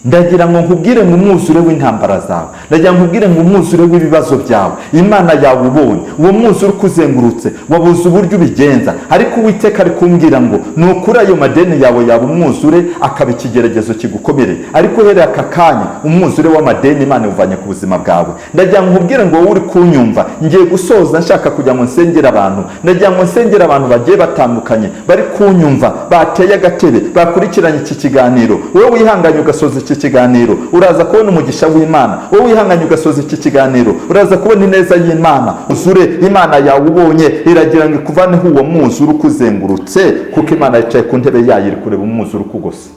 Ndagira ngo nkubwire ngo umwuzure w'intambara zawe, ndagira ngo nkubwire ngo umwuzure w'ibibazo byawe, Imana yawe ubonye uwo mwuzure ukuzengurutse, wabuze uburyo ubigenza, ariko Uwiteka ari kumbwira ngo ni ukuri ayo madeni yawe yaba umwuzure, akaba ikigeragezo kigukomereye, ariko uhereye aka kanya umwuzure w'amadeni Imana iwuvanye ku buzima bwawe. Ndagira ngo nkubwire ngo wowe uri kunyumva, ngiye gusoza nshaka kugira ngo nsengere abantu. Ndagira ngo nsengere abantu bagiye batandukanye bari kunyumva, bateye agatebe, bakurikiranye iki kiganiro. Wowe wihanganye ugasoza iki kiganiro, uraza kubona umugisha w'Imana. Wowe wihanganye ugasoza iki kiganiro, uraza kubona ineza y'Imana. Uzure Imana yawe ubonye iragira ngo ikuvaneho uwo mwuzure ukuzengurutse, kuko Imana yicaye ku ntebe yayo, iri kureba umwuzure ukugose.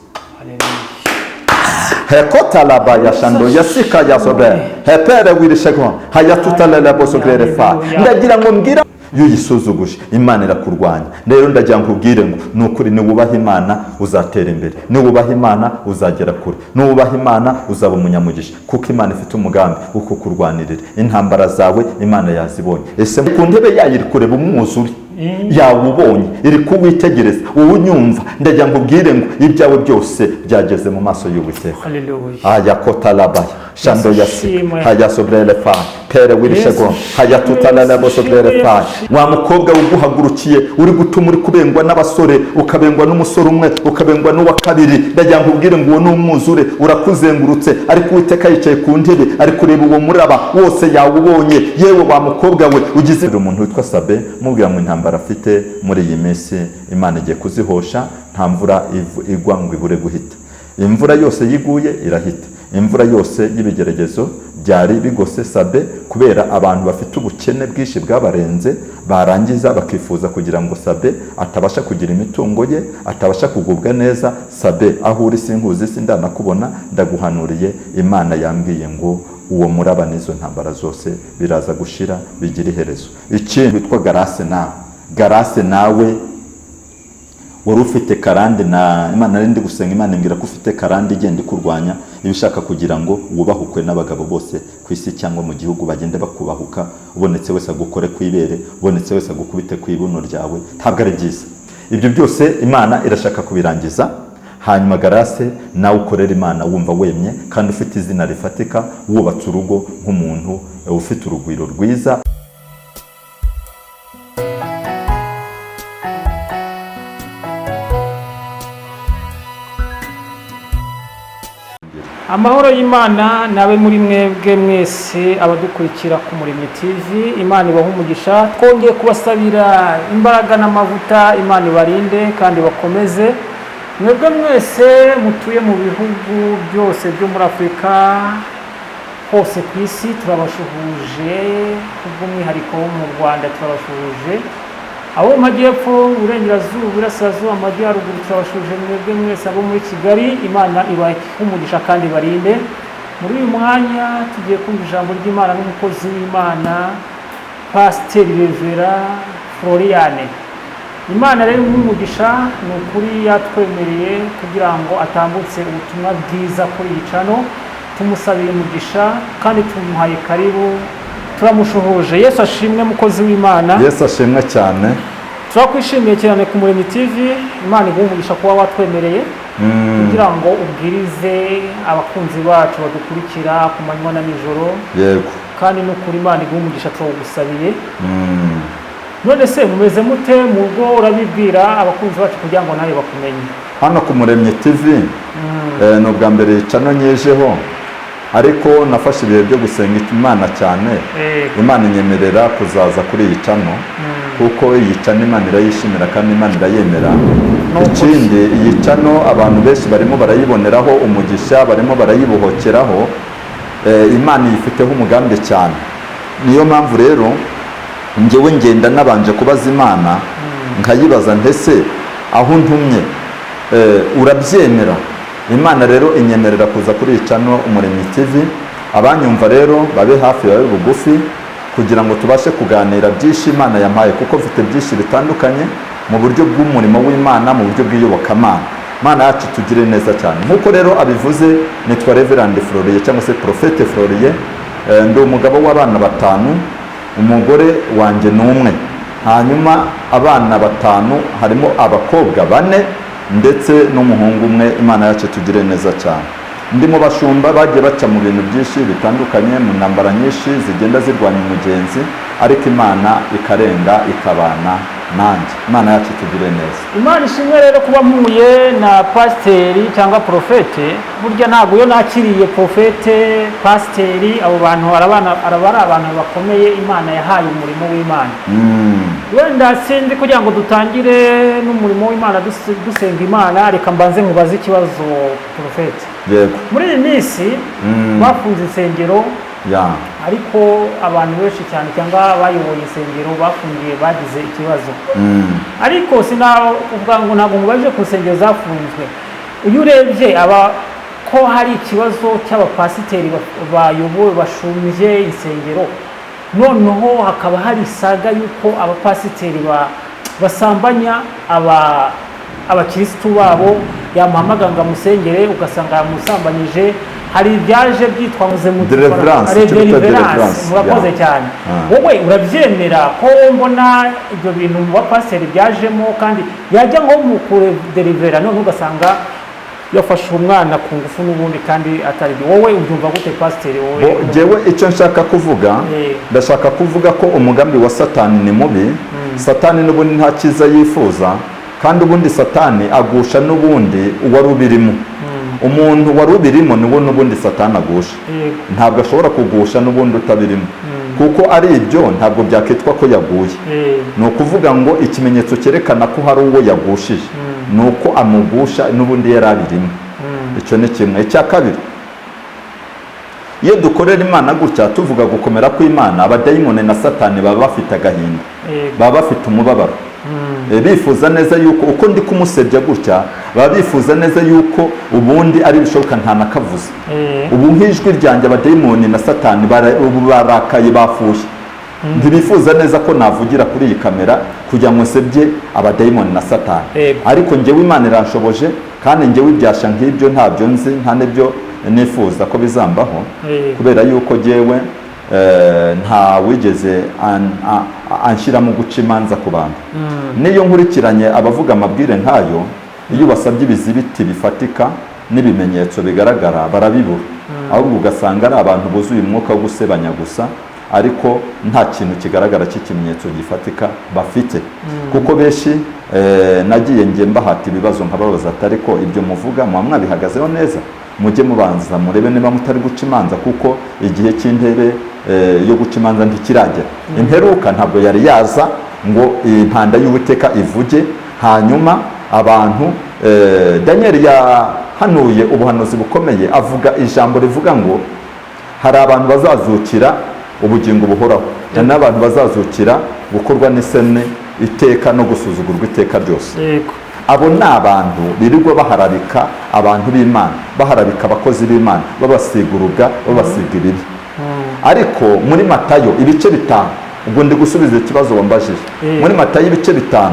Hekota laba ya shando yasika ya sobe hepere wirishego hayatutalele bosogrere fa. Ndagira ngo mbwira, iyo uyisuzuguje Imana irakurwanya. Rero ndagira ngo nkubwire ngo ni ukuri, niwubaha Imana uzatera imbere, niwubaha Imana uzagera kure, niwubaha Imana uzaba umunyamugisha, kuko Imana ifite umugambi wo kukurwanirira intambara zawe. Imana yazibonye, ese ku ntebe yayo iri kureba umwuzure yawubonye, iri kuwitegereza. Wowe unyumva, ndagira ngo ubwire ngo ibyawe byose byageze mu maso y'Uwiteka. Haleluya. Aya kotalabaya shando Yesu yasika ashimwe. haya sobrele fa pere wirishego Yesu haya tutalala ashimwe, bosobrele fa. Yesu. Wa mukobwa uguhagurukiye, uri gutuma uri kubengwa n'abasore, ukabengwa n'umusore umwe, ukabengwa n'uwa kabiri, ndagira ngo ubwire ngo uwo ni umwuzure urakuzengurutse, ariko Uwiteka yicaye ku ntebe ari kureba uwo muraba wose, yawubonye. Yewe wa mukobwa we ugize umuntu witwa Sabe, mubwira ngo intambara afite muri iyi minsi Imana igiye kuzihosha. Nta mvura igwa ngo ibure guhita. Imvura yose yiguye irahita. Imvura yose y'ibigeragezo byari bigose Sabe, kubera abantu bafite ubukene bwinshi bwabarenze, barangiza bakifuza kugira ngo Sabe atabasha kugira imitungo ye, atabasha kugubwa neza. Sabe, aho uri sinkuzi, sindanakubona, ndaguhanuriye. Imana yambwiye ngo uwo muraba n'izo ntambara zose biraza gushira, bigira iherezo. Ikindi witwa Garase, nawe Garase, nawe wari ufite karande na Imana, nari ndi gusenga, Imana imbwira ko ufite karande igenda ikurwanya, iba ishaka kugira ngo wubahukwe n'abagabo bose ku isi cyangwa mu gihugu, bagende bakubahuka, ubonetse wese agukore ku ibere, ubonetse wese agukubite ku ibuno ryawe. Ntabwo ari byiza. Ibyo byose Imana irashaka kubirangiza. Hanyuma Garase, nawe ukorera Imana wumva wemye kandi ufite izina rifatika, wubatse urugo nk'umuntu ufite urugwiro rwiza. Amahoro y'Imana nabe muri mwebwe mwese abadukurikira ku Muremyi TV. Imana ibahe umugisha. Twongeye kubasabira imbaraga n'amavuta, Imana ibarinde kandi bakomeze. Mwebwe mwese mutuye mu bihugu byose byo muri Afurika, hose ku isi, turabashuhuje. Kubw'umwihariko wo mu Rwanda turabashuhuje, abo mu majyepfo, iburengerazuba, iburasirazuba, amajyaruguru, turabashuhuje. Mwebwe mwese abo muri Kigali, Imana ibahe umugisha kandi barinde. Muri uyu mwanya tugiye kumva ijambo ry'Imana n'umukozi w'Imana, Pasiteri Revera Floriane. Imana rero umugisha, ni ukuri yatwemereye kugira ngo atambutse ubutumwa bwiza kuri iyi channel. Tumusabiye umugisha kandi tumuhaye karibu, turamushuhuje. Yesu ashimwe, mukozi w'Imana. Yesu ashimwe cyane. Turakwishimiye cyane ku Muremyi TV. Imana iguhe umugisha kuba watwemereye kugira ngo ubwirize abakunzi bacu badukurikira ku manywa na nijoro. Kandi n'ukuri Imana iguhe umugisha, turawugusabiye. None se mumeze mute mu rugo? Urabibwira abakunzi bacu kugira ngo nawe bakumenye. Hano ku Muremyi TV, ni ubwa mbere channel nyejeho, ariko nafashe ibihe byo gusenga Imana cyane. Imana inyemerera kuzaza kuri iyi channel, kuko iyi channel Imana irayishimira kandi Imana irayemera. Ikindi, iyi channel abantu benshi barimo barayiboneraho umugisha, barimo barayibohokeraho. Imana iyifiteho umugambi cyane. Niyo mpamvu rero njyewe ngenda nabanje kubaza Imana, nkayibaza ndetse aho ntumye, urabyemera? Imana rero inyemerera kuza kuri iyi channel Umuremyi TV. Abanyumva rero babe hafi, babe bugufi, kugira ngo tubashe kuganira byinshi Imana yampaye, kuko mfite byinshi bitandukanye mu buryo bw'umurimo w'Imana, mu buryo bw'iyobokamana. Imana yacu tugire neza cyane. Nk'uko rero abivuze, nitwa Reverend Floriye cyangwa se Prophète Floriye. Ndi umugabo w'abana batanu, umugore wanjye ni umwe. Hanyuma abana batanu harimo abakobwa bane ndetse n'umuhungu umwe. Imana yacu tugire neza cyane. Ndi mu bashumba bagiye baca mu bintu byinshi bitandukanye, mu ntambara nyinshi zigenda zirwanya umugenzi, ariko Imana ikarenga ikabana nanjye. Imana yacu tugire neza. Imana ishimwe rero kuba mpuye na pasiteri cyangwa porofete. Burya ntabwo iyo nakiriye porofete, pasiteri, abo bantu araba ari abantu bakomeye Imana yahaye umurimo w'Imana. Wenda sinzi, kugira ngo dutangire n'umurimo w'Imana dusenga Imana, reka mbanze nkubaze ikibazo, porofete. Yego. Muri iyi minsi bafunze insengero, ariko abantu benshi cyane cyangwa abayoboye insengero bafungiye bagize ikibazo. Ariko sinavuga ngo ntabwo mubaje ku nsengero zafunzwe. Iyo urebye aba ko hari ikibazo cy'abapasiteri bayoboye, bashumbye insengero, noneho hakaba hari isaga y'uko abapasiteri basambanya abakirisitu babo, yamuhamagara ngo amusengere ugasanga yamusambanyije. Hari ibyaje byitwa mu Deliverance, Ari icyo bita deliverance. Deliverance, Murakoze cyane. Wowe urabyemera ko mbona ibyo bintu mu bapasiteri byajemo, kandi yajya nko mu kuderivera none ugasanga yafashe umwana ku ngufu n'ubundi kandi atari byo? Wowe ubyumva gute, pasiteri, wowe? Bo, jyewe icyo nshaka kuvuga, ndashaka kuvuga ko umugambi wa Satani ni mubi. Satani n'ubundi nta cyiza yifuza, kandi ubundi Satani agusha n'ubundi uwari ubirimo. Umuntu wari ubirimo niwo n'ubundi Satani agusha. Ntabwo ashobora kugusha n'ubundi utabirimo, kuko ari ibyo ntabwo byakitwa ko yaguye. Ni ukuvuga ngo ikimenyetso cyerekana ko hari uwo yagushije ni uko amugusha n'ubundi yari abirimo. Icyo ni kimwe. Icya kabiri, iyo dukorera Imana gutya, tuvuga gukomera kw'Imana, abadayimoni na Satani baba bafite agahinda, baba bafite umubabaro. Bifuza neza yuko uko ndi kumusebya gutya, baba bifuza neza yuko ubundi ari bishoboka ntanakavuze. Ubu nk'ijwi ryanjye, abadayimoni na Satani ubu barakaye, bafushye, ntibifuza neza ko navugira kuri iyi kamera kugira ngo nsebye abadayimoni na Satani. Ariko njyewe Imana iranshoboje, kandi njyewe ibyasha nk'ibyo ntabyo nzi, nta n'ibyo nifuza ko bizambaho, kubera yuko jyewe nta wigeze anshyiramo guca imanza ku bantu. Niyo nkurikiranye abavuga amabwire nk'ayo, iyo basabye ibizibiti bifatika n'ibimenyetso bigaragara barabibura, ahubwo ugasanga ari abantu buzuye umwuka wo gusebanya gusa, ariko nta kintu kigaragara cy'ikimenyetso gifatika bafite. Kuko benshi nagiye njye mbahata ibibazo, nkababaza ati: "Ariko ibyo muvuga muba mwabihagazeho neza? Mujye mubanza murebe niba mutari guca imanza, kuko igihe cy'intebe yo guca imanza ntikiragera. Imperuka ntabwo yari yaza ngo impanda y'Uwiteka ivuge." Hanyuma abantu, Daniel yahanuye ubuhanuzi bukomeye, avuga ijambo rivuga ngo hari abantu bazazukira ubugingo buhoraho, hari n'abantu bazazukira gukorwa n'isoni iteka no gusuzugurwa iteka ryose. Abo ni abantu birirwa baharabika abantu b'Imana, baharabika abakozi b'Imana, babasiga urubwa, babasiga ibibi. Ariko muri Matayo ibice 5, ubwo ndi gusubiza ikibazo wambajije, muri Matayo ibice 5,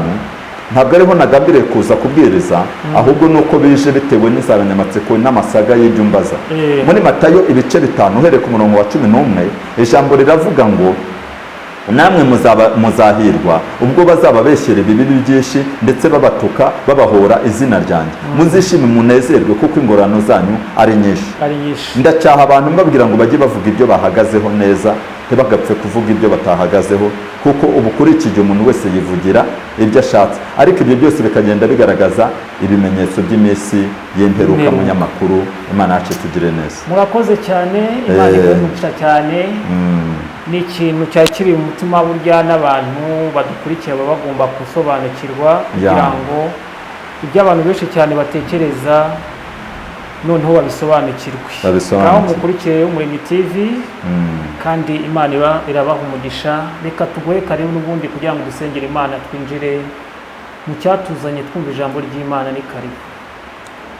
ntabwo ariho nagambiriye kuza kubwiriza, ahubwo ni uko bije bitewe n'insanganyamatsiko n'amasaga y'ibyo umbaza. Muri Matayo ibice 5, uhereye ku murongo wa 11, ijambo riravuga ngo: "Namwe muzaba muzahirwa ubwo bazababeshyera ibibi byinshi, ndetse babatuka babahora izina ryanjye. Muzishime munezerwe, kuko ingororano zanyu ari nyinshi." Ari nyinshi. Ndacyaha abantu mbabwira ngo bajye bavuga ibyo bahagazeho neza, ntibagapfe kuvuga ibyo batahagazeho, kuko ubu kuri iki gihe umuntu wese yivugira ibyo ashatse, ariko ibyo byose bikagenda bigaragaza ibimenyetso by'iminsi y'imperuka. Imperuka. Munyamakuru, Imana yacu tugire neza. Murakoze cyane, Imana iguhe umugisha cyane. Ni ikintu cyari kiri mu mutima. Burya n'abantu badukurikiye baba bagomba gusobanukirwa kugira ngo ibyo abantu benshi cyane batekereza noneho babisobanukirwe. Babisobanukirwe. Ngaho mukurikiye Umuremyi TV, kandi Imana irabaha umugisha. Reka tuguhe karibu n'ubundi kugira ngo dusengere Imana, twinjire mu cyatuzanye, twumva ijambo ry'Imana. Ni karibu.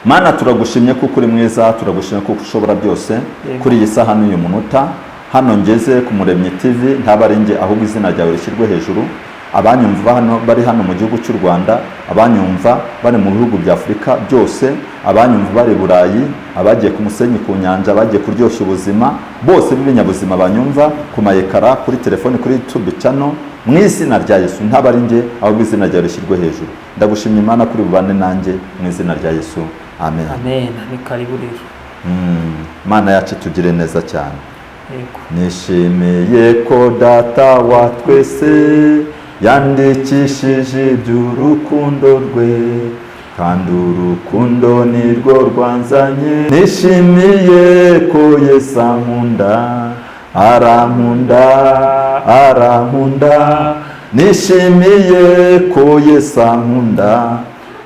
Mana, turagushimye kuko uri mwiza, turagushimye kuko ushobora byose. Kuri iyi saha n'uyu munota hano ngeze ku Muremyi TV, ntaba ari njye, ahubwo izina ryawe rishyirwe hejuru. Abanyumva hano bari hano mu gihugu cy'u Rwanda, abanyumva bari mu bihugu bya Afurika byose, abanyumva bari i Burayi, abagiye ku musenyi ku nyanja, abagiye kuryoshya ubuzima, bose b'ibinyabuzima banyumva ku mayekara, kuri telefoni, kuri YouTube channel, mu izina rya Yesu, ntaba ari njye, ahubwo izina ryawe rishyirwe hejuru. Ndagushimye Imana kuri bubane nanjye mu izina rya Yesu, amen. Amen. Ni karibu rero. Imana yacu itugire neza cyane. Yego. Nishimiye ko Data wa twese yandikishije iby'urukundo rwe, kandi urukundo nirwo rwanzanye. Nishimiye ko Yesu ankunda, arankunda, arankunda. Nishimiye ko Yesu ankunda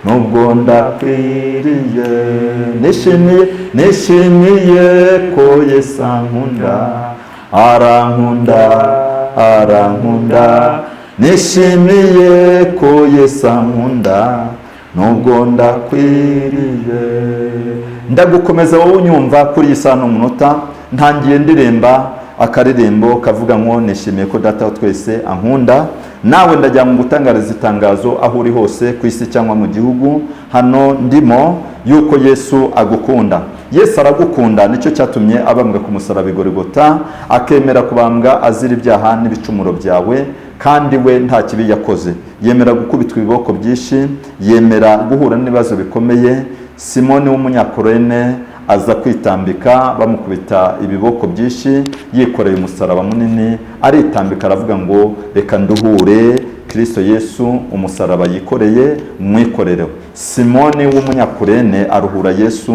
nubwo ndakwiriye. Nishimiye, nishimiye ko Yesu ankunda, arankunda, arankunda. Nishimiye ko Yesu ankunda nubwo ndakwiriye. Ndagukomeza wowe unyumva kuri iyi saha n'umunota. Ntangiye ndirimba akaririmbo kavuga ngo nishimiye ko Data wa twese ankunda. Nawe ndagira ngo ngutangarize itangazo aho uri hose ku isi cyangwa mu gihugu hano ndimo, yuko Yesu agukunda. Yesu aragukunda, nicyo cyatumye abambwa ku musaraba i Golgotha, akemera kubambwa azira ibyaha n'ibicumuro byawe, kandi we nta kibi yakoze. Yemera gukubitwa ibiboko byinshi, yemera guhura n'ibibazo bikomeye. Simoni w'Umunyakorene aza kwitambika, bamukubita ibiboko byinshi, yikoreye umusaraba munini, aritambika aravuga ngo reka nduhure Kristo Yesu umusaraba yikoreye mwikorere. Simoni w'Umunyakurene aruhura Yesu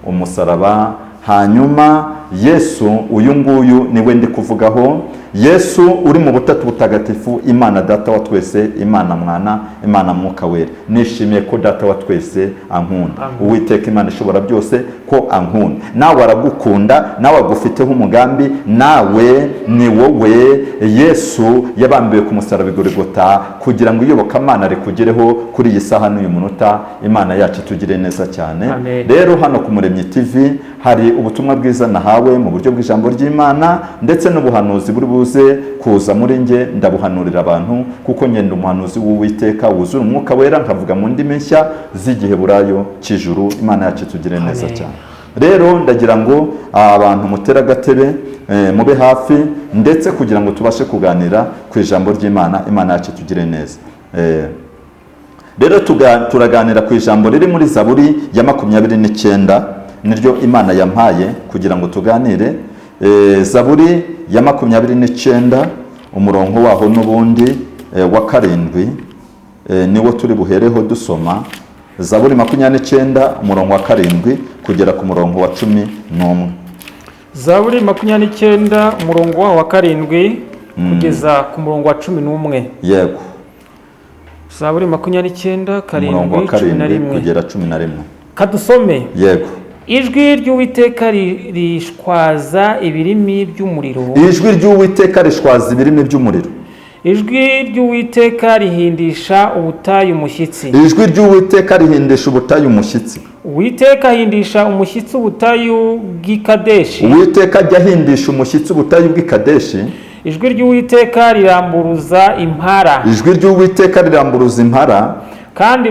umusaraba. Hanyuma Yesu uyu nguyu niwe ndi kuvugaho, Yesu uri mu butatu butagatifu, Imana Data wa twese, Imana Mwana, Imana Mwuka Wera. Nishimiye ko Data wa twese ankunda. Uwiteka Imana ishobora byose ko ankunda. Nawe aragukunda, nawe agufiteho umugambi, nawe ni wowe Yesu yabambiwe ku musaraba i Golgotha kugira ngo iyobokamana rikugereho kuri iyi saha n'uyu munota. Imana yacu itugire neza cyane. Amen. Rero hano ku Muremyi TV hari ubutumwa bwiza nahawe mu buryo bw'ijambo ry'Imana ndetse n'ubuhanuzi buri buze kuza muri nge, ndabuhanurira abantu kuko ngenda umuhanuzi w'Uwiteka wuzura umwuka wera, nkavuga mu ndimi nshya z'igiheburayo cy'ijuru. Imana yacu itugire neza Amen. cyane. Rero ndagira ngo abantu mutera agatebe, mube hafi, ndetse kugira ngo tubashe kuganira ku ijambo ry'Imana. Imana yacu itugire neza. Rero turaganira ku ijambo riri muri Zaburi ya 29, niryo Imana yampaye kugira ngo tuganire. Zaburi ya 29, umurongo waho n'ubundi wa 7, niwo turi buhereho dusoma. Zaburi 29 umurongo wa 7 kugera ku murongo wa 11. Zaburi 29 umurongo waho wa 7 kugeza ku murongo wa 11. Yego. Zaburi 29 umurongo wa 7 11 7 kugera 11. Kadusome. Yego. Ijwi ry'Uwiteka rishwaza ibirimi by'umuriro. Ijwi ry'Uwiteka rishwaza ibirimi by'umuriro. Ijwi ry'Uwiteka rihindisha ubutayu umushyitsi. Ijwi ry'Uwiteka rihindisha ubutayu umushyitsi. Uwiteka ahindisha umushyitsi ubutayu bw'i Kadeshi. Uwiteka ajya ahindisha umushyitsi ubutayu bw'i Kadeshi. Ijwi ry'Uwiteka riramburuza impara. Ijwi ry'Uwiteka riramburuza impara. Kandi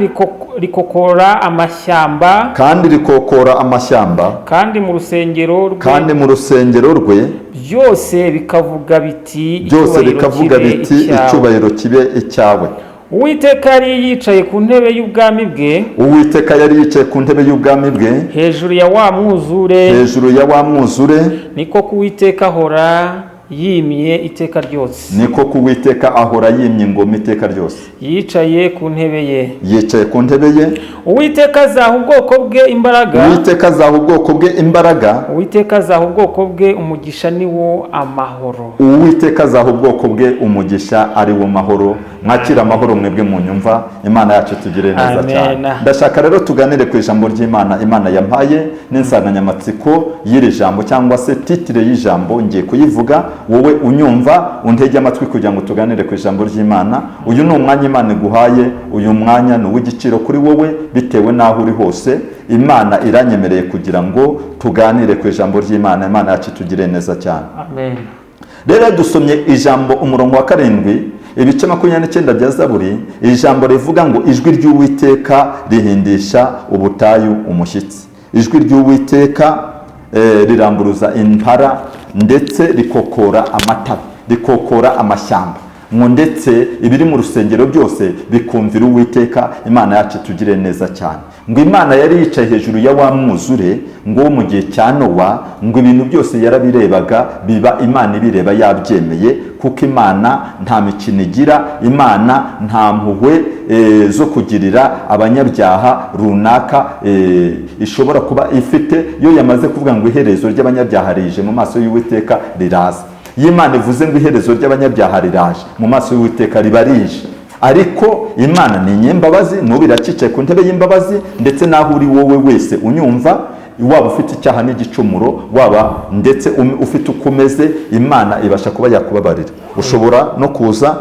rikokora amashyamba. Kandi rikokora amashyamba. Kandi mu rusengero rwe. Kandi mu rusengero rwe. Byose bikavuga biti, byose bikavuga biti, icyubahiro kibe icyawe. Uwiteka yari yicaye ku ntebe y'ubwami bwe. Uwiteka yari yicaye ku ntebe y'ubwami bwe. Hejuru ya wa mwuzure. Hejuru ya wa mwuzure. Niko ku Uwiteka ahora yimye iteka ryose. Niko ku Uwiteka ahora yimye ingoma iteka ryose. Yicaye ku ntebe ye. Yicaye ku ntebe ye. Uwiteka azaha ubwoko bwe imbaraga. Uwiteka azaha ubwoko bwe imbaraga. Uwiteka azaha ubwoko bwe umugisha, niwo amahoro. Uwiteka azaha ubwoko bwe umugisha, ari wo mahoro. Mwakira amahoro mwebwe mu nyumva. Imana yacu tugire neza cyane. Ndashaka rero tuganire ku ijambo ry'Imana Imana yampaye n'insanganyamatsiko y'iri jambo, cyangwa se titire y'ijambo ngiye kuyivuga. Wowe unyumva untege amatwi kugira ngo tuganire ku ijambo ry'Imana. Uyu ni umwanya Imana iguhaye, uyu mwanya ni uw'igiciro kuri wowe bitewe n'aho uri hose. Imana iranyemereye kugira ngo tuganire ku ijambo ry'Imana. Imana yacu itugire neza cyane. Amen. Rero dusomye ijambo umurongo wa 7 Ibice 29 bya Zaburi, ijambo rivuga ngo ijwi ry'Uwiteka rihindisha ubutayu umushyitsi, ijwi ry'Uwiteka riramburuza impara, ndetse rikokora amatabi, rikokora amashyamba, ngo ndetse ibiri mu rusengero byose bikumvira Uwiteka. Imana yacu itugire neza cyane. Ngo Imana yari yicaye hejuru ya wa mwuzure ngo wo mu gihe cya Nowa, ngo ibintu byose yarabirebaga biba, Imana ibireba yabyemeye, kuko Imana nta mikino igira, Imana nta mpuhwe zo kugirira abanyabyaha runaka ishobora kuba ifite. Iyo yamaze kuvuga ngo iherezo ry'abanyabyaha rije, mu maso y'Uwiteka riraza. Iyo Imana ivuze ngo iherezo ry'abanyabyaha riraje, mu maso y'Uwiteka riba rije. Ariko Imana ni inyembabazi, n'ubu iracicaye ku ntebe y'imbabazi. Ndetse n'aho uri wowe wese unyumva, waba ufite icyaha n'igicumuro, waba ndetse ufite uko umeze, Imana ibasha kuba yakubabarira. Ushobora no kuza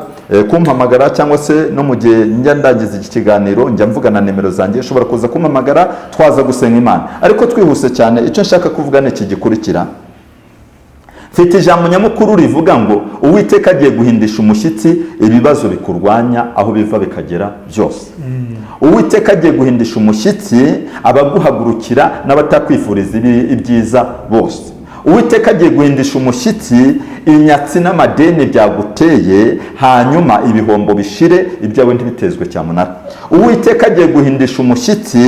kumpamagara, cyangwa se no mu gihe njya ndangiza iki kiganiro njya mvugana nimero zanjye, ushobora kuza kumpamagara, twaza gusenga Imana. Ariko twihuse cyane, icyo nshaka kuvuga ni iki gikurikira. Mfite ijambo nyamukuru rivuga ngo Uwiteka agiye guhindisha umushyitsi ibibazo bikurwanya aho biva bikagera byose. Uwiteka agiye guhindisha umushyitsi abaguhagurukira n'abatakwifuriza ibyiza bose. Uwiteka agiye guhindisha umushyitsi inyatsi n'amadeni byaguteye, hanyuma ibihombo bishire, ibyawe ntibitezwe cyamunara. Uwiteka agiye guhindisha umushyitsi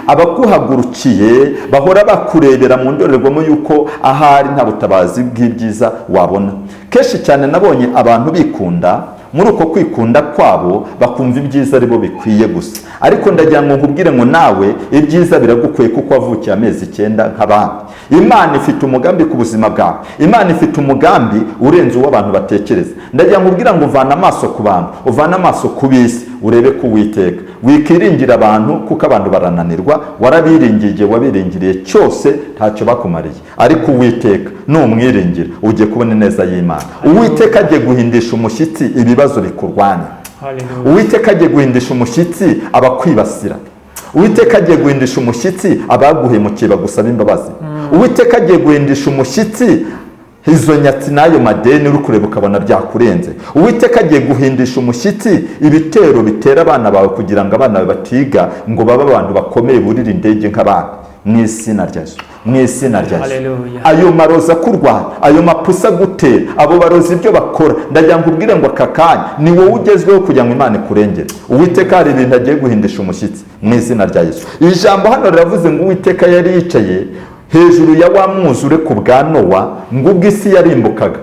abaguhagurukiye bahora bakurebera mu ndorerwamo y'uko ahari nta butabazi bw'ibyiza wabona. Kenshi cyane nabonye abantu bikunda, muri uko kwikunda kwabo bakumva ibyiza aribo bikwiye gusa. Ariko ndagira ngo nkubwire ngo nawe ibyiza biragukwiye, kuko wavukiye amezi 9 nk'abandi. Imana ifite umugambi ku buzima bwawe, Imana ifite umugambi urenze uwo abantu batekereza. Ndagira ngo ubwire ngo uvane amaso ku bantu, uvane amaso ku b'isi, urebe ku Uwiteka. Wikiringira abantu, kuko abantu barananirwa. Warabiringiye, igihe wabiringiriye cyose ntacyo bakumariye, ariko Uwiteka numwiringira ugiye kubona ineza y'Imana. Uwiteka agiye guhindisha umushyitsi ibibazo bikurwanya. Hallelujah. Uwiteka agiye guhindisha umushyitsi abakwibasira. Uwiteka agiye guhindisha umushyitsi abaguhemukiye bagusaba imbabazi. Uwiteka agiye guhindisha umushyitsi izo nyatsi n'ayo madeni uri kureba ukabona byakurenze. Uwiteka agiye guhindisha umushyitsi ibitero bitera abana bawe, kugira ngo abana bawe batiga ngo babe abantu bakomeye, burira indege nk'abandi, mu izina rya Yesu, mu izina rya Yesu. Hallelujah. Ayo marozi akurwanya, ayo mapusa agutera, abo barozi ibyo bakora, ndagira ngo ubwire ngo aka kanya ni wowe ugezweho kugira ngo Imana ikurengere. Uwiteka hari ibintu agiye guhindisha umushyitsi mu izina rya Yesu. Ijambo hano riravuze ngo Uwiteka yari yicaye hejuru ya wa mwuzure ku bwa Nowa, ngo ubwo isi yarimbukaga,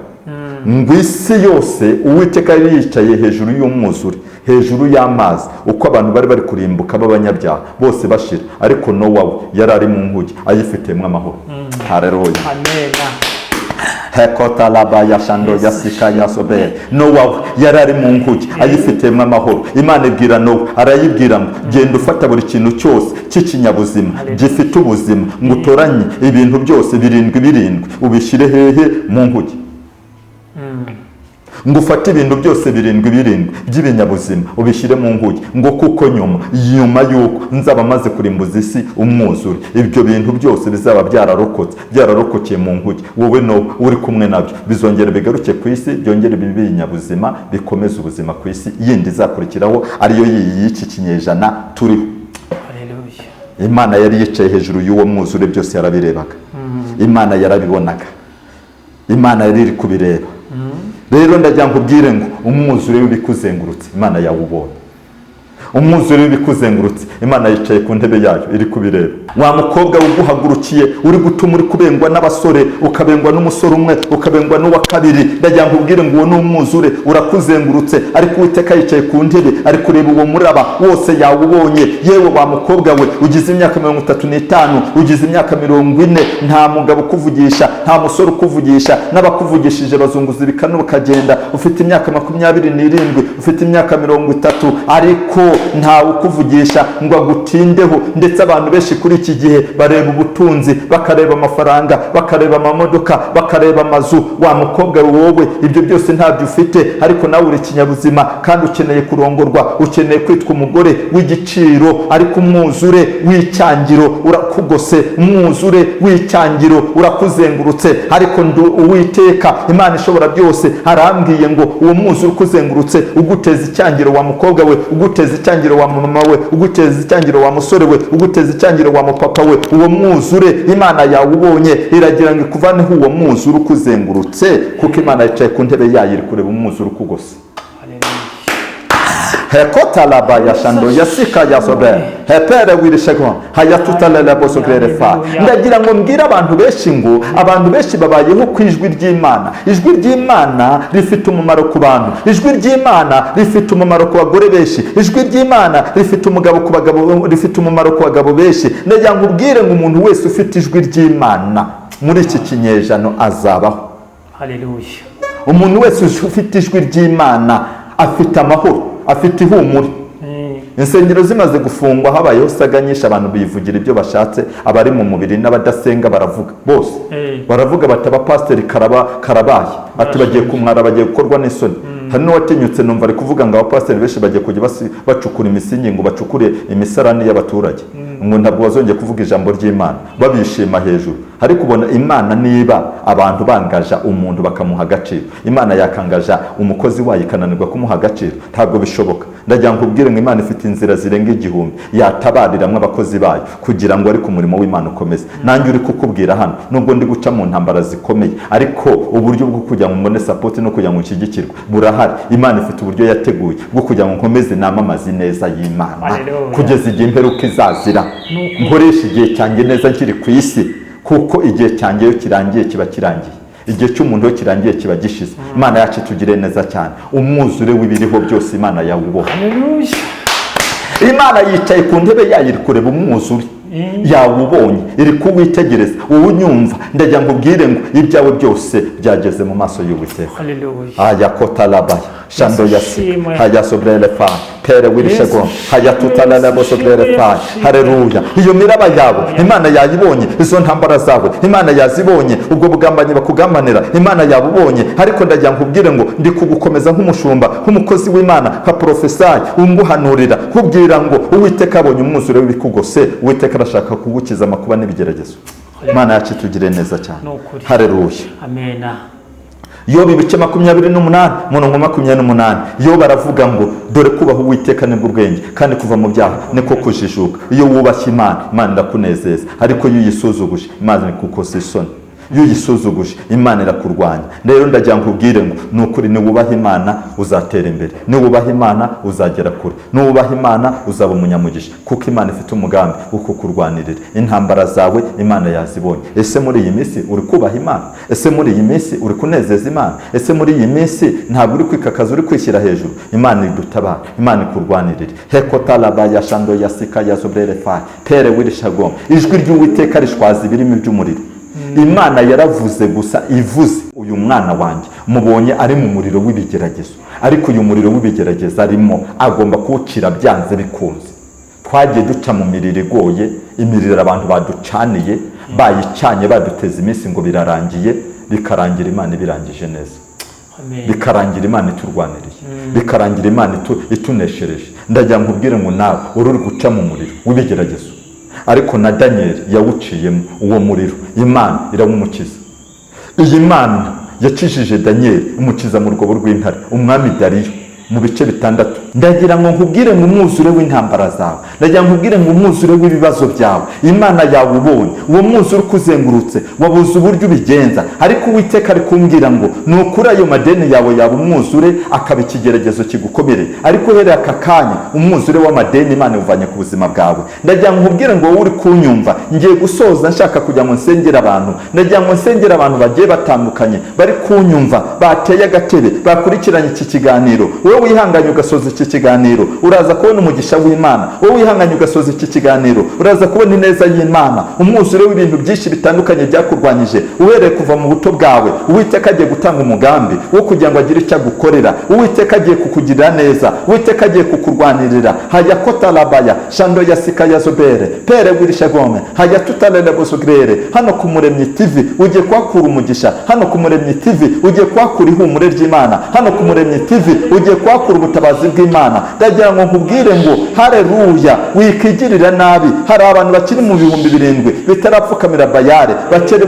ngo isi yose, Uwiteka yari yicaye hejuru y'umwuzure, hejuru y'amazi, uko abantu bari bari kurimbuka b'abanyabyaha bose bashira, ariko Nowa we yari ari mu nkuge ayifitemo amahoro. Haleluya. Amen. Hekota laba yashando yasika yasobe. Nowa we yari ari mu nkuge ayifitemo amahoro. Imana ibwira Nowa, arayibwira ngo genda ufata buri kintu cyose cy'ikinyabuzima gifite ubuzima, ngo utoranye ibintu byose birindwi birindwi, ubishyire hehe? Mu nkuge. Ngo ufate ibintu byose birindwi birindwi by'ibinyabuzima, ubishyire mu nkuge, ngo kuko nyuma y'uko nzaba maze kurimbuza isi umwuzure, ibyo bintu byose bizaba byararokotse, byararokokeye mu nkuge, wowe no uri kumwe nabyo, bizongera bigaruke ku isi, byongere bibe ibinyabuzima, bikomeze ubuzima ku isi yindi izakurikiraho, ariyo y'iki kinyejana turiho. Hallelujah. Imana yari yicaye hejuru y'uwo mwuzure, byose yarabirebaga. Imana yarabibonaga, Imana yari iri kubireba. Rero ndagira ngo ubwire ngo umwuzure w'ibikuzengurutse Imana yawubonye. Umwuzure w'ibikuzengurutse, Imana yicaye ku ntebe yayo iri kubireba. Wa mukobwa uguhagurukiye, uri gutuma uri kubengwa n'abasore, ukabengwa n'umusore umwe, ukabengwa n'uwa kabiri, ndagira ngo ubwire ngo uwo ni umwuzure urakuzengurutse, ariko Uwiteka yicaye ku ntebe ari kureba uwo muraba wose, yawubonye. Yewe wa mukobwa we ugize imyaka 35, ugize imyaka 40, nta mugabo ukuvugisha, nta musore ukuvugisha, n'abakuvugishije bazunguza ibikanu bakagenda, ufite imyaka 27, ufite imyaka 30, ariko Ntawe ukuvugisha ngo agutindeho. Ndetse abantu benshi kuri iki gihe bareba ubutunzi, bakareba amafaranga, bakareba amamodoka, bakareba amazu. Wa mukobwa wowe, ibyo byose ntabyo ufite, ariko nawe uri ikinyabuzima kandi ukeneye kurongorwa, ukeneye kwitwa umugore w'igiciro. Ariko umwuzure w'icyangiro urakugose, umwuzure w'icyangiro urakuzengurutse. Ariko Uwiteka Imana ishobora byose arambwiye ngo uwo mwuzure ukuzengurutse, uguteza icyangiro wa mukobwa we, uguteza icyangiro wa mama we, uguteza icyangiro wa musore we, uguteza icyangiro wa mupapa we, uwo mwuzure Imana yawubonye, iragira ngo ikuvaneho uwo mwuzure ukuzengurutse, kuko Imana yicaye ku ntebe yayo, iri kureba umwuzure ukugose. Hekota laba ya shando yasika ya sobe hepere wirishego hayatutalele bosogerefa. Ndagira ngo mbwire abantu benshi ngo abantu benshi babayeho ku ijwi ry'Imana. Ijwi ry'Imana rifite umumaro ku bantu, ijwi ry'Imana rifite umumaro ku bagore benshi, ijwi ry'Imana rifite umugabo ku bagabo, rifite umumaro ku bagabo benshi. Ndagira ngo ubwire ngo umuntu wese ufite ijwi ry'Imana muri iki kinyejana azabaho. Haleluya. Umuntu wese ufite ijwi ry'Imana afite amahoro, afite ihumure. Insengero zimaze gufungwa habayeho saga nyinshi, abantu bivugira ibyo bashatse, abari mu mubiri n'abadasenga baravuga bose. Baravuga bati abapasiteri karabaye, ati bagiye kumwara, bagiye gukorwa n'isoni. Hari n'uwatinyutse numva ari kuvuga ngo abapasiteri benshi bagiye kujya bacukura imisingi, ngo bacukure imisarani y'abaturage, ngo ntabwo bazongeye kuvuga ijambo ry'Imana babishima hejuru. Ariko ubona Imana, niba abantu bangaja umuntu bakamuha agaciro, Imana yakangaja umukozi wayo ikananirwa kumuha agaciro? Ntabwo bishoboka. Ndagira ngo ubwire ngo Imana ifite inzira zirenga 1000 yatabariramwo abakozi bayo kugira ngo ariko umurimo w'Imana ukomeze. Nanjye uri kukubwira hano, nubwo ndi guca mu ntambara zikomeye, ariko uburyo bwo kugira ngo mbone support no kugira ngo nshyigikirwe burahari. Imana ifite uburyo yateguye bwo kugira ngo nkomeze namamaze ineza y'Imana kugeza igihe imperuka izazira. Nkoresha igihe cyanjye neza nkiri ku isi, kuko igihe cyanjye iyo kirangiye kiba kirangiye, igihe cy'umuntu iyo kirangiye kiba gishize. Imana yacu itugire neza cyane. Umwuzure w'ibiriho byose Imana yawuboha. Haleluya. Imana yicaye ku ntebe yayo, iri kureba umwuzure, yawubonye, iri kuwitegereza. Wowe unyumva, ndagira ngo ubwire ngo ibyawe byose byageze mu maso y'Uwiteka. Haleluya. Aya kotalabaya shando yasika Yesu haya sobrelefa pere wirishego Yesu haya tutalala bosobrelefa. Yesu Haleluya. Iyo miraba yawe Imana yayibonye, izo ntambara zawe Imana yazibonye, ubwo bugambanyi bakugambanira Imana yabubonye. Ariko ndagira ngo ubwire ngo ndi kugukomeza nk'umushumba, nk'umukozi w'Imana, nka porofesayi unguhanurira, nkubwira ngo Uwiteka abonye umwuzure w'ibikugose. Uwiteka arashaka kugukiza amakuba n'ibigeragezo. Imana yacu itugire neza cyane. Ni ukuri. Haleluya. Amena. Yobu ibice 28 umurongo 28, yo baravuga ngo dore kubaha Uwiteka nibwo ubwenge, kandi kuva mu byaha niko kujijuka. Iyo wubashye Imana, Imana irakunezeza, ariko iyo uyisuzuguje Imana ikukoza isoni, iyo uyisuzuguje Imana irakurwanya. Rero ndagira ngo ubwire ngo ni ukuri, niwubaha Imana uzatera imbere, niwubaha Imana uzagera kure, niwubaha Imana uzaba umunyamugisha, kuko Imana ifite umugambi wo kukurwanirira intambara zawe. Imana yazibonye. Ese muri iyi minsi uri kubaha Imana? Ese muri iyi minsi uri kunezeza Imana? Ese muri iyi minsi ntabwo uri kwikakaza, uri kwishyira hejuru? Imana idutabara, Imana ikurwanirire. Hekotalaba shando yasika ya zobrelefa pere wirishagom. Ijwi ry'Uwiteka rishwaza ibirimi by'umuriro. Imana yaravuze gusa, ivuze uyu mwana wanjye mubonye ari mu muriro w'ibigeragezo, ariko uyu muriro w'ibigeragezo arimo agomba kuwukira byanze bikunze. Twagiye duca mu miriro igoye, imiriro abantu baducaniye, bayicanye baduteza iminsi ngo birarangiye, bikarangira Imana ibirangije neza. Amen. Bikarangira Imana iturwaniriye, bikarangira Imana ituneshereje. Ndagira ngo ubwire ngo nawe uri guca mu muriro w'ibigeragezo, ariko na Daniel yawuciyemo uwo muriro, Imana irawumukiza. Iyi Mana yakijije Daniel imukiza mu rwobo rw'intare, umwami Dariyo mu bice 6. Ndagira ngo nkubwire ngo umwuzure w'intambara zawe, ndagira ngo nkubwire ngo umwuzure w'ibibazo byawe Imana yawe ubonye, uwo mwuzure ukuzengurutse wabuze uburyo ubigenza, ariko Uwiteka ari kumbwira ngo ni ukuri ayo madeni yawe yaba umwuzure akaba ikigeragezo kigukomereye, ariko uhereye aka kanya umwuzure w'amadeni Imana iwuvanye ku buzima bwawe. Ndagira ngo nkubwire ngo wowe uri kunyumva, ngiye gusoza nshaka kugira ngo nsengere abantu. Ndagira ngo nsengere abantu bagiye batandukanye bari kunyumva, bateye agatebe, bakurikiranye iki kiganiro. Wowe wihanganye ugasoza iki kiganiro, uraza kubona umugisha w'Imana. Wowe wihanganye ugasoza iki kiganiro, uraza kubona ineza y'Imana, umwuzure w'ibintu byinshi bitandukanye byakurwanyije uhereye kuva mu buto bwawe. Uwiteka agiye gutanga umugambi wo kugira ngo agire icyo agukorera. Uwiteka agiye kukugirira neza, Uwiteka agiye kukurwanirira. Hayakotalabaya shando ya sikaya zobere pere wirishagome hayatutalele bosogrere. Hano ku Muremyi TV ugiye kuhakura umugisha, hano ku Muremyi TV ugiye kuhakura ihumure ry'Imana, hano ku Muremyi TV ugiye kuhakura ubutabazi bw'Imana. Ndagira ngo nkubwire ngo haleluya, wikigirira nabi. Hari abantu bakiri mu 7000 bitarapfukamira Bayale,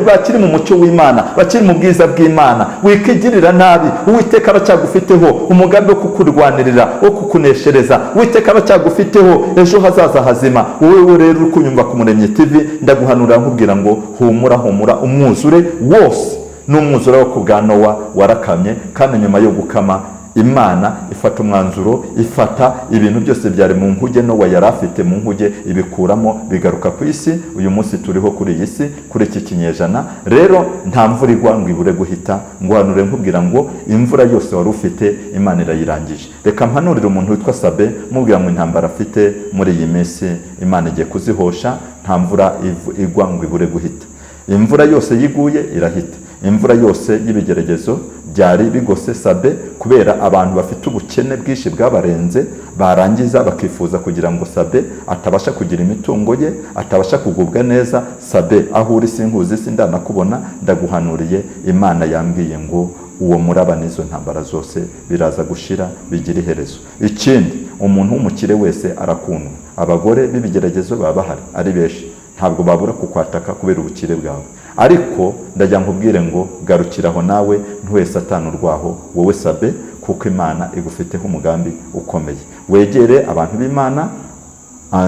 bakiri mu mucyo w'Imana, bakiri mu bwiza bw'Imana. Wikigirira nabi, Uwiteka aracyagufiteho umugambi wo kukurwanirira, wo kukuneshereza. Uwiteka aracyagufiteho ejo hazaza hazima. Wowe rero uri kunyumva ku Muremyi TV, ndaguhanurira nkubwira ngo humura, humura. Umwuzure wose n'umwuzure wo ku bwa Nowa warakamye, kandi nyuma yo gukama Imana ifata umwanzuro, ifata ibintu byose byari mu nkuge Nowa yari afite mu nkuge, ibikuramo bigaruka ku isi. Uyu munsi turiho kuri iyi si, kuri iki kinyejana. Rero nta mvura igwa ngo ibure guhita. Nguhanure nkubwira ngo imvura yose wari ufite Imana irayirangije. Reka mpanurire umuntu witwa Sabe, mubwira ngo intambara afite muri iyi minsi Imana igiye kuzihosha. Nta mvura igwa ngo ibure guhita. Imvura yose yiguye irahita. Imvura yose y'ibigeragezo byari bigose Sabe kubera abantu bafite ubukene bwinshi bwabarenze, barangiza bakifuza kugira ngo Sabe atabasha kugira imitungo ye, atabasha kugubwa neza. Sabe aho uri sinkuzi, sindanakubona, ndaguhanuriye. Imana yambwiye ngo uwo muraba n'izo ntambara zose biraza gushira, bigira iherezo. Ikindi, umuntu w'umukire wese arakundwa. Abagore b'ibigeragezo baba bahari ari benshi, ntabwo babura kukwataka kubera ubukire bwawe. Ariko ndajya nkubwire ngo garukiraho nawe, ntuhe Satani urwaho wowe Sabe, kuko Imana igufiteho umugambi ukomeye. Wegere abantu b'Imana,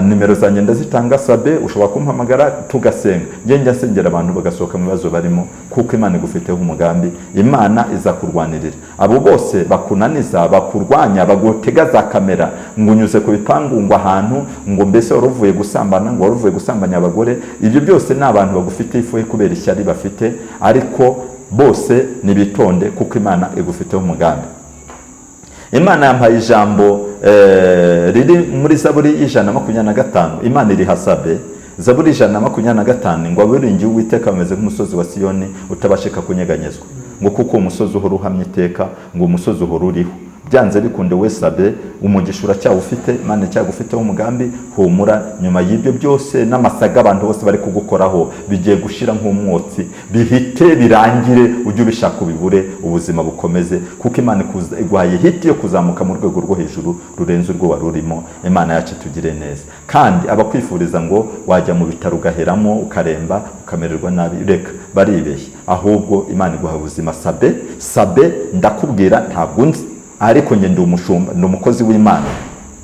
nimero zanjye ndazitanga. Sabe, ushobora kumpamagara tugasenga. Njye njya nsengera abantu bagasohoka mu bibazo barimo, kuko Imana igufiteho umugambi. Imana izakurwanirira. Abo bose bakunaniza, bakurwanya, bagutega za kamera ngo unyuze ku bipangu, ngo ahantu ngo mbese wari uvuye gusambana, ngo wari uvuye gusambanya abagore, ibyo byose ni abantu bagufite ifuhe kubera ishyari bafite. Ariko bose nibitonde, kuko Imana igufiteho umugambi. Imana yampaye ijambo riri muri Zaburi 125. Imana iri hasabe Zaburi 125 ngo abiringiye Uwiteka bameze nk'umusozi wa Siyoni utabashika kunyeganyezwa, ngo kuko uwo musozi uhora uhamye iteka, ngo umusozi uhora uriho. Byanze bikunde we Sabe, umugisha uracyawufite, Imana icyagufiteho umugambi. Humura, nyuma y'ibyo byose n'amasaga abantu bose bari kugukoraho bigiye gushira nk'umwotsi, bihite birangire, ujye ubishaka ubibure, ubuzima bukomeze, kuko Imana iguhaye hiti yo kuzamuka mu rwego rwo hejuru rurenze urwo wari urimo. Imana yacu itugire neza. Kandi abakwifuriza ngo wajya mu bitaro ugaheramo, ukaremba, ukamererwa nabi, reka baribeshya. Ahubwo Imana iguha ubuzima. Sabe, Sabe, ndakubwira ntabwo nzi, ariko njye ndi umushumba, ndi umukozi w'Imana.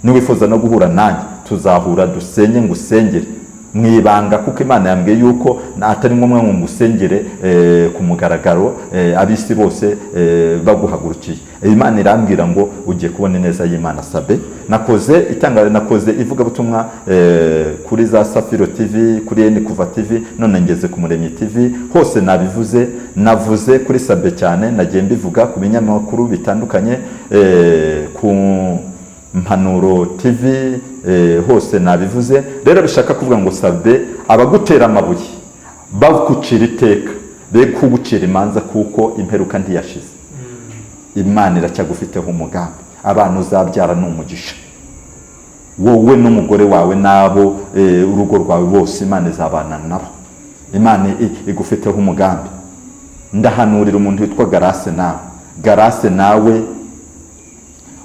Niwifuza no guhura nanjye tuzahura, dusenye, ngusengere mu ibanga, kuko Imana yambwiye yuko atari ngombwa ngo ngusengere ku mugaragaro, ab'isi bose baguhagurukiye. Imana irambwira ngo ugiye kubona ineza y'Imana. Sabe, nakoze itangazo, nakoze ivugabutumwa kuri za Safiro TV, kuri N Kuva TV, none ngeze ku Muremyi TV, hose nabivuze. Navuze kuri Sabe cyane, nagiye mbivuga ku binyamakuru bitandukanye, ku Mpanuro TV, hose nabivuze. Rero bishaka kuvuga ngo Sabe, abagutera amabuye bagucira iteka be kugucira imanza, kuko imperuka ntiyashize. Imana iracyagufiteho umugambi. Abana uzabyara ni umugisha, wowe n'umugore wawe n'abo urugo rwawe bose Imana izabana nabo. Imana igufiteho umugambi. Ndahanurira umuntu witwa Garase. Nawe Garase, nawe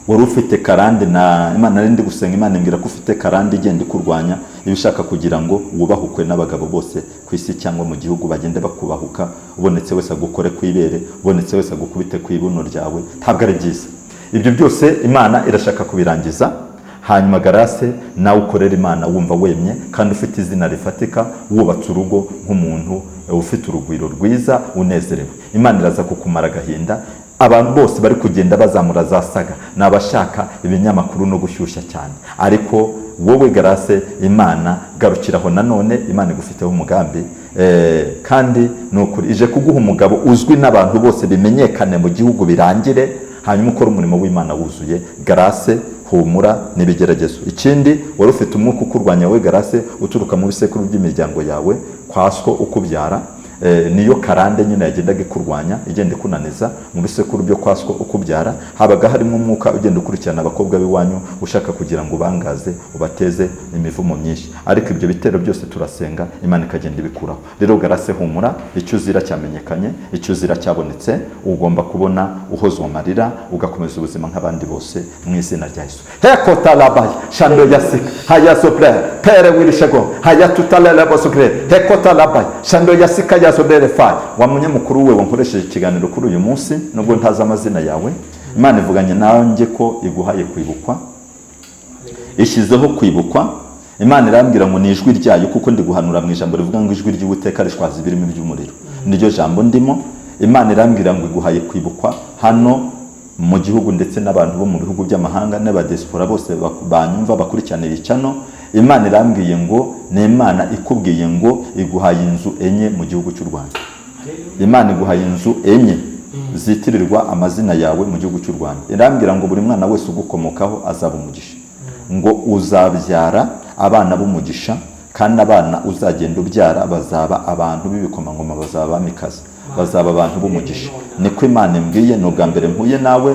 wari ufite karande na Imana, nari ndi gusenga Imana imbwira ko ufite karande igenda ikurwanya, iba ishaka kugira ngo wubahukwe n'abagabo bose ku isi cyangwa mu gihugu, bagende bakubahuka, ubonetse wese agukore ku ibere, ubonetse wese agukubite ku ibuno ryawe. Ntabwo ari byiza. Ibyo byose Imana irashaka kubirangiza. Hanyuma Garase, nawe ukorera Imana wumva wemye kandi ufite izina rifatika, wubatse urugo nk'umuntu ufite urugwiro rwiza, unezerewe. Imana iraza kukumara agahinda. Abantu bose bari kugenda bazamura za saga ni abashaka ibinyamakuru no gushyushya cyane, ariko wowe Garase, Imana garukiraho nanone, Imana igufiteho umugambi. Kandi ni ukuri ije kuguha umugabo uzwi n'abantu bose, bimenyekane mu gihugu birangire, hanyuma ukore umurimo w'Imana wuzuye. Garase, Humura, n'ibigeragezo. Ikindi, wari ufite umwuka ukurwanya we Garase, uturuka mu bisekuru by'imiryango yawe kwa so ukubyara. Niyo karande nyine yagendaga ikurwanya, igenda ikunaniza mu bisekuru byo kwa so ukubyara. Habaga harimo umwuka ugenda ukurikirana abakobwa b'iwanyu, ushaka kugira ngo ubangaze, ubateze imivumo myinshi. Ariko ibyo bitero byose turasenga, Imana ikagenda ibikuraho. Rero Garase, humura, icyo uzira cyamenyekanye, icyo uzira cyabonetse. Ugomba kubona uhozwa amarira, ugakomeza ubuzima nk'abandi bose, mu izina rya Yesu. Hekotalabaya shando yasika hayasople pere wirishego hayatutalele bosukre hekotalabaya shando yasika yasobere fa. Wa munyamakuru we wankoresheje ikiganiro kuri uyu munsi, nubwo ntazi amazina yawe, Imana ivuganye nanjye ko iguhaye kwibukwa, ishyizeho kwibukwa. Imana irambwira ngo ni ijwi ryayo, kuko ndi guhanura mu ijambo rivuga ngo ijwi ry'Uwiteka rishwaza ibirimi by'umuriro. Niryo jambo ndimo. Imana irambwira ngo iguhaye kwibukwa hano mu gihugu, ndetse n'abantu bo mu bihugu by'amahanga n'abadiaspora bose banyumva, bakurikiranira icano. Imana irambwiye ngo ni Imana ikubwiye ngo iguhaye inzu enye mu gihugu cy'u Rwanda. Imana iguhaye inzu enye zitirirwa amazina yawe mu gihugu cy'u Rwanda. Irambwira ngo buri mwana wese ugukomokaho azaba umugisha, ngo uzabyara abana b'umugisha, kandi abana uzagenda ubyara bazaba abantu b'ibikomangoma, bazaba abamikazi, bazaba abantu b'umugisha. Niko Imana imbwiye. Ni ubwa mbere mpuye nawe,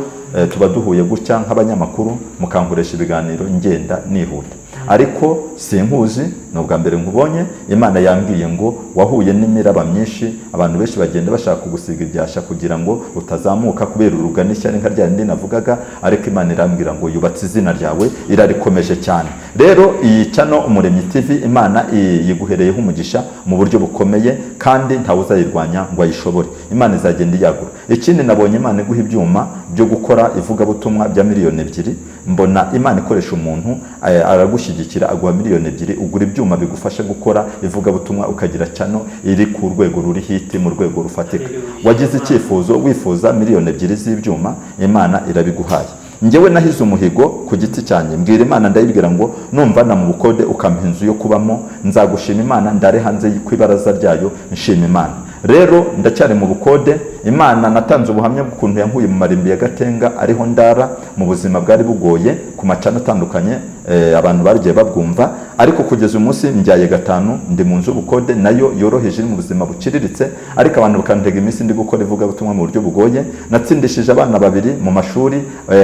tuba duhuye gutya nk'abanyamakuru, mukankoresha ibiganiro ngenda nihuta, ariko sinkuzi, ni ubwa mbere nkubonye. Imana yambwiye ngo wahuye n'imiraba myinshi, abantu benshi bagenda bashaka kugusiga ibyasha kugira ngo utazamuka, kubera urugani, ishyari nka rya rindi navugaga. Ariko Imana irambwira ngo yubatse izina ryawe, irarikomeje cyane. Rero iyi channel Umuremyi TV, Imana yiguhereyeho umugisha mu buryo bukomeye, kandi ntawe uzayirwanya ngo ayishobore. Imana izagenda iyagura. Ikindi, nabonye Imana iguha ibyuma byo gukora ivugabutumwa bya 2 miliyoni. Mbona Imana ikoresha umuntu, aragushyigikira, aguha 2 miliyoni, ugura ibyuma bigufasha gukora ivugabutumwa, ukagira channel iri ku rwego ruri hit, mu rwego rufatika. Wagize icyifuzo, wifuza 2 miliyoni z'ibyuma, Imana irabiguhaye. Njyewe nahize umuhigo ku giti cyanjye, mbwira Imana, ndayibwira ngo numva mu bukode ukampa inzu yo kubamo, nzagushima Imana, ndare hanze ku ibaraza ryayo nshima Imana. Rero ndacyari mu bukode. Imana, natanze ubuhamya bw'ukuntu yankuye mu marimbi ya Gatenga, ariho ndara mu buzima bwari bugoye, ku macana atandukanye, abantu bagiye babwumva. Ariko kugeza umunsi mbyaye gatanu, ndi mu nzu y'ubukode nayo yoroheje, iri mu buzima buciriritse, ariko abantu bakantega iminsi ndi gukora ivugabutumwa mu buryo bugoye. Natsindishije abana babiri mu mashuri,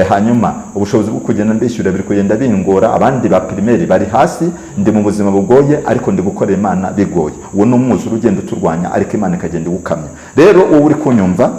hanyuma ubushobozi bwo kugenda mbishyura biri kugenda bingora, abandi ba primaire bari hasi. Ndi mu buzima bugoye, ariko ndi gukorera Imana bigoye. Uwo ni umwuzure ugenda uturwanya, ariko Imana ikagenda iwukamya. Rero wowe uri kunyumva,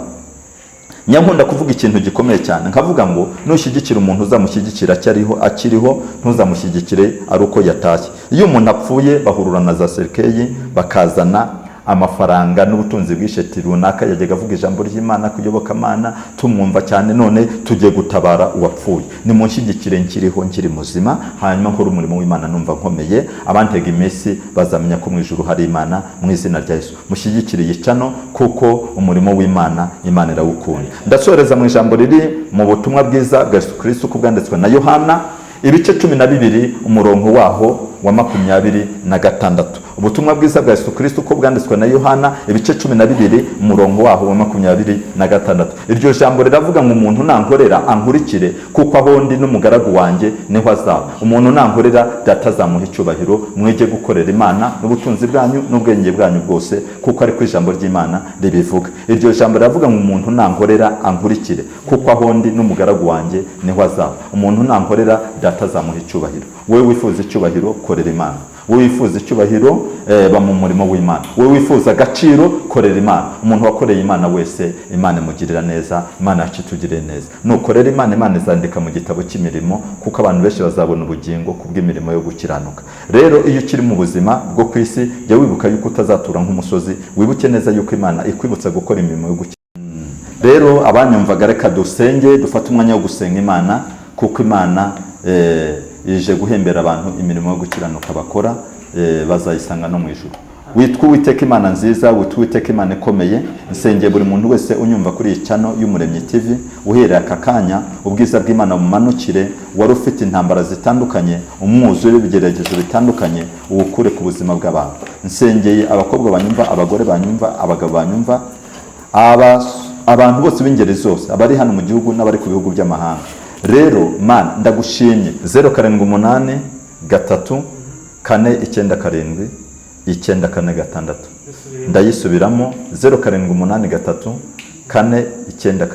nyankunda kuvuga ikintu gikomeye cyane, nkavuga ngo nushyigikira umuntu, uzamushyigikira akiriho, ntuzamushyigikire ari uko yatashye. Iyo umuntu apfuye, bahurura na za cercueil, bakazana amafaranga n'ubutunzi bw'isheti runaka yajyaga avuga ijambo ry'Imana, kuyobokamana tumwumva cyane, none tugiye gutabara uwapfuye. Nimunshyigikire nkiriho, nkiri muzima, hanyuma nkore umurimo w'Imana numva nkomeye. Abantega iminsi bazamenya ko mu ijuru hari Imana, mu izina rya Yesu. Mushyigikire iyi channel, kuko umurimo w'Imana, Imana irawukunda. Ndasoreza mu ijambo riri mu butumwa bwiza bwa Yesu Kristo uko bwanditswe na Yohana, ibice 12, umurongo waho wa 26. Ubutumwa bwiza bwa Yesu Kristo uko bwanditswe na Yohana, ibice 12, umurongo waho wa 26. Iryo jambo riravuga ngo umuntu nankorera ankurikire, kuko aho ndi n'umugaragu wanjye niho azaba. Umuntu nankorera, Data azamuha icyubahiro. Mwige gukorera Imana n'ubutunzi bwanyu n'ubwenge bwanyu bwose, kuko ariko ijambo ry'Imana ribivuga. Iryo jambo riravuga ngo umuntu nankorera ankurikire, kuko aho ndi n'umugaragu wanjye niho azaba. Umuntu nankorera, Data azamuha icyubahiro. Wowe wifuza icyubahiro, korera Imana. Wowe wifuza icyubahiro, ba mu murimo w'Imana. Wowe wifuza agaciro, korera Imana. Umuntu wakoreye Imana wese, Imana imugirira neza. Imana yacu itugirire neza. Nukorera Imana, Imana izandika mu gitabo cy'imirimo, kuko abantu benshi bazabona ubugingo kubw'imirimo yo gukiranuka. Rero iyo ukiri mu buzima bwo ku isi, jya wibuka yuko utazatura nk'umusozi. Wibuke neza yuko Imana ikwibutsa gukora imirimo yo gukiranuka. Rero abanyumvaga, reka dusenge, dufate umwanya wo gusenga Imana, kuko Imana ije guhembera abantu imirimo yo gukiranuka bakora, bazayisanga no mu ijuru. Witwa Uwiteka Imana nziza, witwa Uwiteka Imana ikomeye. Nsengeye buri muntu wese unyumva kuri iyi channel y'Umuremyi TV. Uhereye aka kanya, ubwiza bw'Imana bumanukire. Wari ufite intambara zitandukanye, umwuzure w'ibigeragezo bitandukanye, uwukure ku buzima bw'abantu. Nsengeye abakobwa banyumva, abagore banyumva, abagabo banyumva, abantu bose b'ingeri zose, abari hano mu gihugu n'abari ku bihugu by'amahanga. Rero Mana, ndagushimye. 078 3 4 9 7 9 4 6. Ndayisubiramo: 0783 4 9 7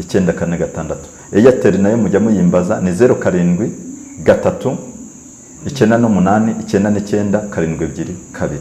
9 4 6. Airtel nayo mujya muyimbaza, ni 0 7 3 98 99 7 2 2.